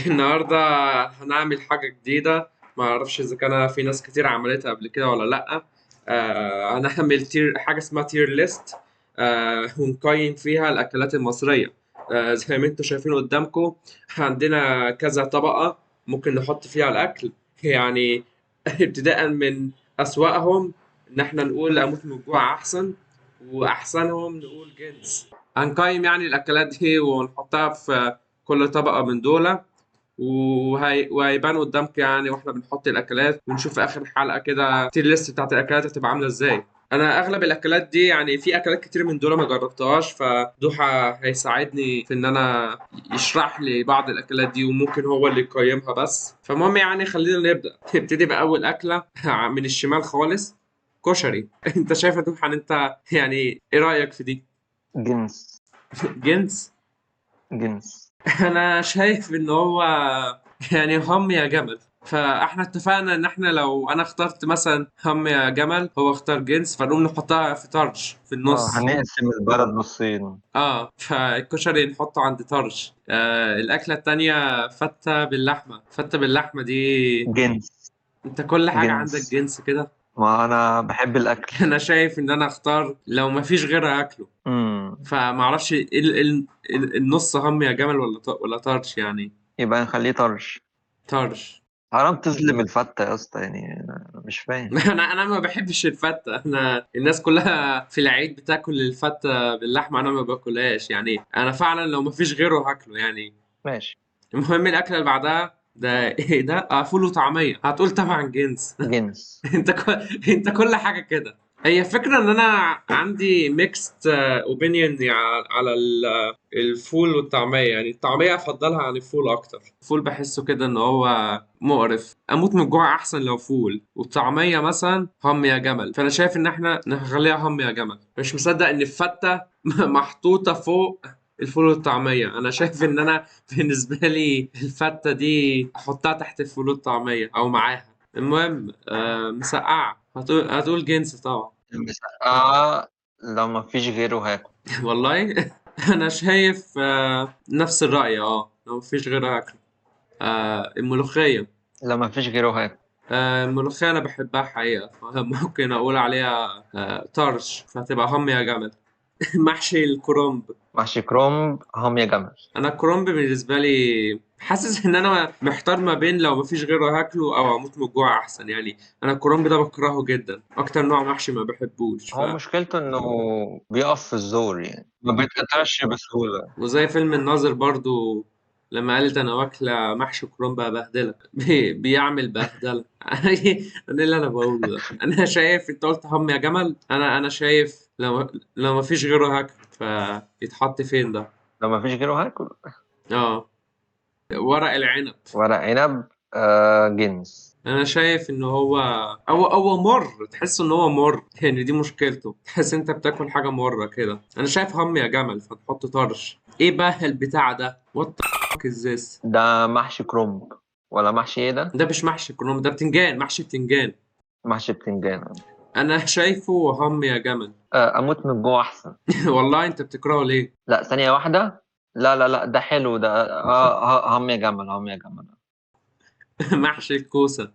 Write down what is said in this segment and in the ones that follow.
النهارده هنعمل حاجة جديدة، ما اعرفش اذا كان في ناس كتير عملتها قبل كده ولا لا. هنعمل tier، حاجة اسمها tier list، ونقيم فيها الاكلات المصرية. زي ما انتم شايفين قدامكم عندنا كذا طبقة ممكن نحط فيها الاكل، يعني ابتداء من اسوأهم ان احنا نقول اموت من الجوع احسن، واحسنهم نقول جنس. هنقيم يعني الاكلات دي ونحطها في كل طبقة من دول، وهيبان قدامك يعني واحنا بنحط الاكلات، ونشوف في اخر الحلقة كده ال tier list بتاعت الاكلات هتبقى عامله ازاي. انا اغلب الاكلات دي يعني في اكلات كتير من دول ما جربتهاش، فدوحه هيساعدني في ان انا يشرح لي بعض الاكلات دي، وممكن هو اللي يقيمها بس. فالمهم يعني خلينا نبدا، نبتدي باول اكله من الشمال خالص، كشري. انت شايف يا دوحة ان انت يعني ايه رايك في دي؟ جنس. جنس؟ جنس. انا شايف ان هو يعني هم يا جمل، فاحنا اتفقنا ان احنا لو انا اخترت مثلا هم يا جمل هو اختار جنس، فنقوم نحطها في طرش في النص. هنقسم البلد نصين. فالكشري نحطه عند طرش. الاكلة التانية فته باللحمه. فته باللحمه دي جنس. انت كل حاجة جنس. عندك جنس كده. ما انا بحب الاكل. انا شايف ان انا اختار لو ما فيش غيرها اكله. فما اعرفش النص هم يا جمل ولا طرش يعني. يبقى نخليه طرش. طرش. حرام تظلم الفتة يا اسطى، يعني أنا مش فاهم. انا ما بحبش الفتة. انا الناس كلها في العيد بتاكل الفتة باللحمة، انا ما باكلهاش يعني. انا فعلا لو ما فيش غيره هاكله يعني. ماشي. المهم الاكلة اللي بعدها ده ايه ده؟ فول وطعمية. هتقول طبعا جنس. جنس. انت كل حاجة كده. هي فكرة ان انا عندي mixed opinion على الفول والطعمية. يعني الطعمية افضلها عن الفول اكتر. الفول بحسه كده ان هو مقرف، اموت من الجوع احسن لو فول. والطعمية مثلا هم يا جمل، فانا شايف ان احنا نخليها هم يا جمل. مش مصدق ان الفتة محطوطة فوق الفول والطعمية. انا شايف ان انا بالنسبة لي الفتة دي احطها تحت الفول والطعمية او معاها. المهم، مسقعة. هتقول جنس طبعا. المسقعة لو ما فيش غيره هاكل. والله انا شايف نفس الرأي. لو ما فيش غيره هاكل. الملوخية. لو ما فيش غيره هاكل. الملوخية انا بحبها حقيقة، ممكن اقول عليها طرش، فهتبقى هم يا جمل. محشي الكرنب. محشي كرنب هم يا جمل. انا الكرنب بالنسبة لي حاسس ان انا محتار ما بين لو ما فيش غيره هاكله او اموت من الجوع احسن. يعني انا الكرنب ده بكرهه جدا، اكتر نوع محشي ما بحبوش. هو مشكلته انه بيقف في الزور، يعني ما بيتقطعش بسهولة. وزي فيلم الناظر برضو لما قالت انا واكله محشي كرنب بهدله. بيعمل بهدله. انا اللي انا بقوله ده، انا شايف انت قلت هم يا جمل، انا شايف لو ما فيش غيره هاكله، فيتحط فين ده؟ لو ما فيش غيره هاكل. ورق العنب. ورق عنب، جنس. انا شايف ان هو هو مر، تحس ان هو مر يعني، دي مشكلته، تحس انت بتاكل حاجة مرة كده. انا شايف هم يا جمل، فتحط طرش. ايه بقى البتاع ده؟ What the fuck is this؟ ده محشي كرنب ولا محشي ايه ده؟ ده مش محشي كرنب، ده بتنجان، محشي بتنجان. محشي بتنجان. انا شايفه هم يا جمل. اموت من الجوع احسن. والله انت بتكرهه ليه؟ لا ثانية واحدة، لا لا لا ده حلو ده. هم يا جمل، هم يا جمل. محشي الكوسه.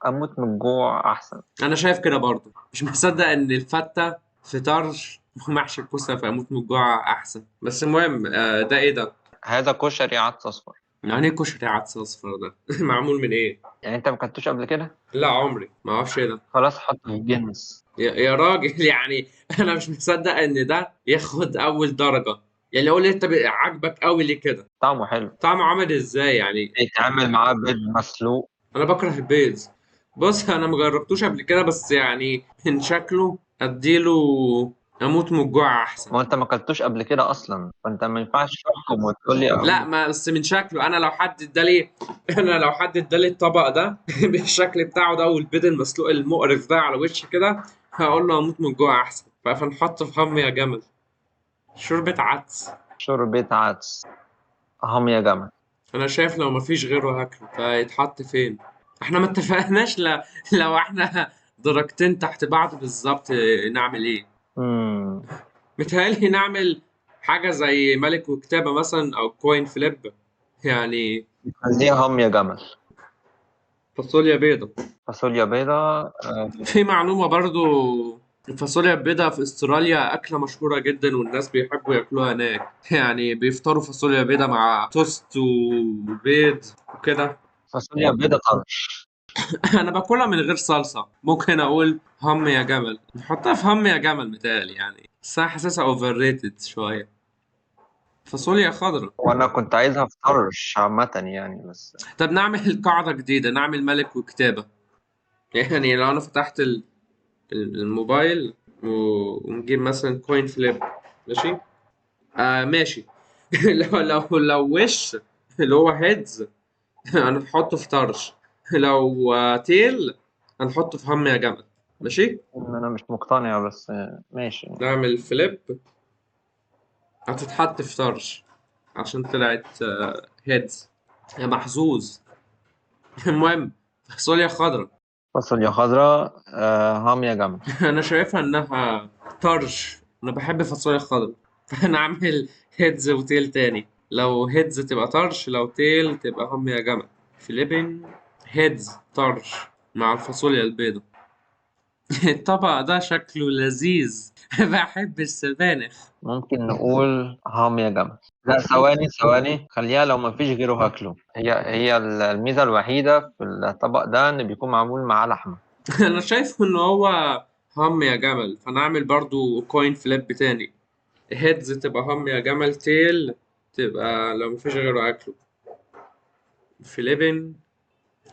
اموت من الجوع احسن. انا شايف كده برضه، مش مصدق ان الفته في طرش ومحشي الكوسه فاموت من الجوع احسن. بس المهم، ده ايه ده؟ هذا كشري عدس اصفر. يعني ايه كشري عدس اصفر ده؟ معمول من ايه؟ يعني انت ما اكلتوش قبل كده؟ لا عمري ما اعرفش ايه ده. خلاص حط في الجنس. يا راجل، يعني انا مش مصدق ان ده ياخد اول درجه. يعني قول لي انت عاجبك قوي ليه كده؟ طعمه حلو. طعمه عامل ازاي يعني؟ بيتعمل معاه بيض مسلوق. انا بكره البيض. بص انا ما جربتوش قبل كده، بس يعني من شكله اديله اموت من الجوع احسن. ما انت ما اكلتوش قبل كده اصلا، فانت ما ينفعش تحكم وتقول لي لا، ما بس من شكله. انا لو حد ادالي الطبق ده بالشكل بتاعه ده والبيض المسلوق المقرف ده على وشي كده، هقول له اموت من الجوع احسن. فنحطه في هم يا جمل. شوربة عدس. شوربة عدس هم يا جمل. انا شايف لو ما فيش غيره هاكله، فيتحط فين؟ احنا ما اتفقناش. لو احنا درجتين تحت بعض بالظبط نعمل ايه؟ متهيألي نعمل حاجة زي ملك وكتابة مثلا، أو coin flip. يعني خليها هم يا جمل. فاصوليا بيضة. فاصوليا بيضة. في معلومة برضو، الفاصوليا البيضاء في استراليا أكلة مشهورة جدا، والناس بيحبوا ياكلوها هناك. يعني بيفطروا فاصوليا بيضاء مع توست وبيض وكده. فاصوليا بيضة طرش. أنا باكلها من غير صلصة، ممكن أقول هم يا جمل، نحطها في هم يا جمل متهيألي يعني، بس أنا حاسسها overrated شوية. فاصوليا خضراء. وأنا كنت عايزها في طرش عامة يعني بس. طب نعمل قاعدة جديدة، نعمل ملك وكتابة. يعني لو أنا فتحت الموبايل ونجيب مثلا coin flip، ماشي؟ ماشي. لو وش اللي هو heads هنحطه في طرش، لو tail هنحطه في هم يا جمل. ماشي؟ انا مش مقتنع بس ماشي. نعمل flip، هتتحط في طرش عشان طلعت heads. يا محظوظ. المهم، فاصوليا خضراء. فاصوليا خضراء، هم يا جمل. انا شايفها انها طرش، انا بحب الفاصوليا الخضراء. فانا اعمل heads و tail تاني، لو heads تبقى طرش، لو tail تبقى هم يا جمل. flipping، heads طرش مع الفاصوليا البيضاء. الطبق ده شكله لذيذ. بحب السبانخ. ممكن نقول هم يا جمل. لا، ثواني ثواني، خليها لو ما فيش غيره هاكله. هي الميزة الوحيدة في الطبق ده إن بيكون معمول معاه لحمة. انا شايف ان هو هم يا جمل، فانا اعمل برضو coin flip تاني، heads تبقى هم يا جمل، tail تبقى لو مفيش غيره اكله. flipping،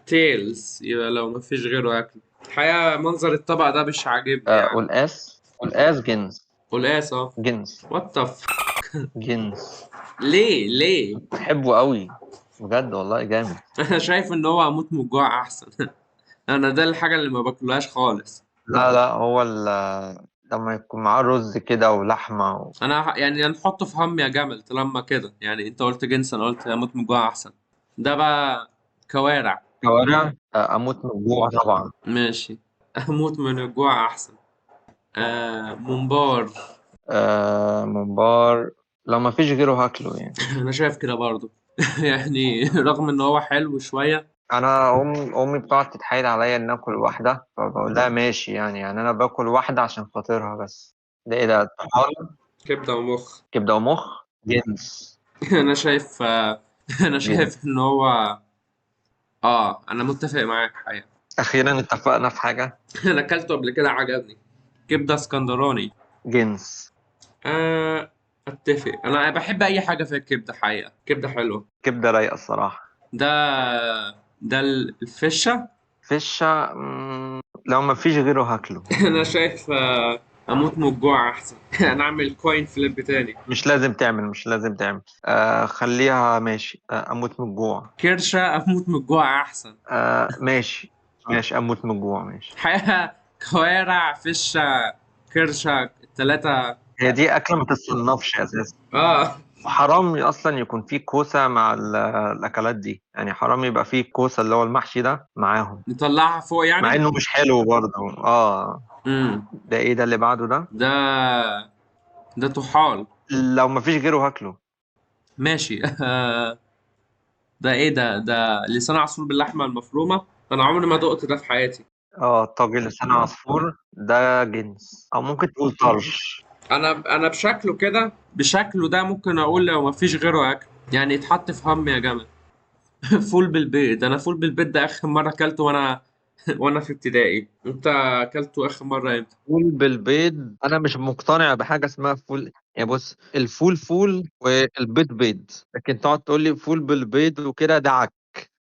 tails يبقى لو مفيش غيره اكله. الحقيقة منظر الطبق ده مش عاجبني يعني. قلقاس. قلقاس جنس. قلقاس، اه. جنس. what the جنس. ليه ليه؟ بحبه قوي بجد والله، جامد. انا شايف ان هو اموت من الجوع احسن. انا ده الحاجة اللي ما باكلهاش خالص. لا لا، هو لما يكون معاه رز كده ولحمة انا يعني نحطه في هم يا جمل طالما كده، يعني انت قلت جنس، انا قلت اموت من الجوع احسن. ده بقى كوارع. كوارع، اموت من الجوع طبعا. ماشي. اموت من الجوع احسن. ممبار. ممبار لو ما فيش غيره هاكله يعني. انا شايف كده برضو. يعني رغم ان هو حلو شوية. انا امي بتقعد تتحايل عليا ان اكل واحدة، فبقول لها ماشي، يعني انا باكل واحدة عشان خاطرها بس. ده ايه ده؟ طحال؟ كبدة ومخ. كبدة ومخ جنس. انا شايف ان هو انا متفق معاك حقيقة. اخيرا اتفقنا في حاجة. انا اكلته قبل كده عجبني. كبدة اسكندراني. جنس. اتفق. انا بحب اي حاجة فيها كبدة حقيقة. كبدة حلوة. كبدة رايقة الصراحة. ده الفشة. فشة، لو ما فيش غيره هاكله. انا شايف اموت من الجوع احسن. انا اعمل coin flip تاني. مش لازم تعمل، مش لازم تعمل. خليها ماشي. اموت من الجوع. كرشة، اموت من الجوع احسن. ماشي ماشي، اموت من الجوع ماشي. حقيقة كوارع، فشة، كرشة، التلاتة. هي دي أكلة ما تتصنفش أساسا. وحرام أصلاً يكون في كوسة مع الأكلات دي، يعني حرام يبقى في كوسة اللي هو المحشي ده معاهم. نطلعها فوق يعني؟ مع إنه مش حلو برضه. ده إيه ده اللي بعده ده؟ ده طحال. لو ما فيش غيره هاكله. ماشي. ده إيه ده؟ ده لسان عصفور باللحمة المفرومة. أنا عمري ما دقت ده في حياتي. طاجن لسان عصفور ده جنس، أو ممكن تقول طرش. أنا بشكله كده، بشكله ده ممكن أقول لو ما فيش غيره أكل، يعني يتحط في هم يا جمل. فول بالبيض. أنا فول بالبيض ده آخر مرة أكلته وأنا في ابتدائي. أنت أكلته آخر مرة إمتى؟ فول بالبيض أنا مش مقتنع بحاجة اسمها فول. يعني بص، الفول فول والبيض بيض، لكن تقعد تقول لي فول بالبيض وكده ده عك.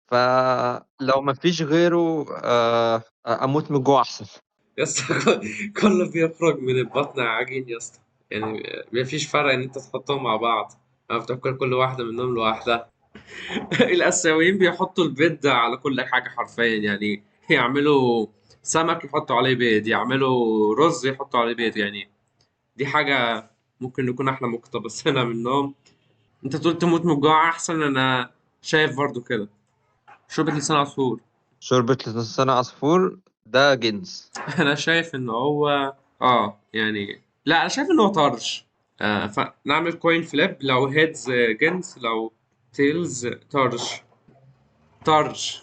فلو ما فيش غيره، أموت من الجوع أحسن. يا اسطى، كله بيخرج من البطن عجين يا اسطى، يعني ما فيش فرق إن أنت تحطهم مع بعض، أو بتاكل كل واحدة منهم لوحدها. الآسيويين بيحطوا البيض على كل حاجة حرفيا، يعني يعملوا سمك يحطوا عليه بيض، يعملوا رز يحطوا عليه بيض، يعني دي حاجة ممكن نكون احنا مقتبسينها منهم. انت تقول تموت من الجوع احسن، انا شايف برضو كده. شوربة لسان عصفور. شوربة لسان عصفور ده جنس. انا شايف ان هو يعني لا، انا شايف ان هو طرش. فنعمل coin flip، لو heads جنس، لو تيلز طرش. طرش.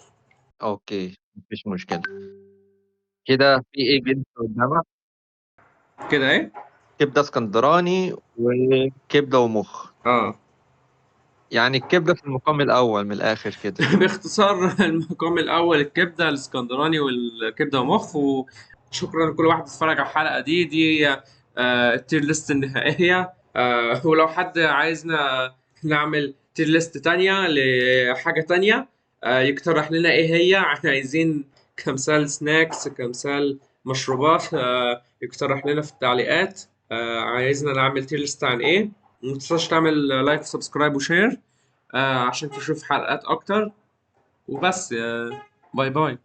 okay، مفيش مشكلة. كده في ايه جدا قدامك؟ كده ايه؟ كبدة اسكندراني وكبدة ومخ. يعني الكبدة في المقام الأول من الآخر كده. باختصار المقام الأول الكبدة الاسكندراني والكبدة ومخ. وشكرا لكل واحد اتفرج على الحلقة دي. دي ال tier list النهائية. ولو حد عايزنا نعمل tier list تانية لحاجة تانية، يقترح لنا ايه هي. احنا عايزين كمثال snacks، كمثال مشروبات، يقترح لنا في التعليقات. عايزنا نعمل tier list عن ايه. ما تنساش تعمل like و subscribe و share، عشان تشوف حلقات اكتر. وبس، bye bye.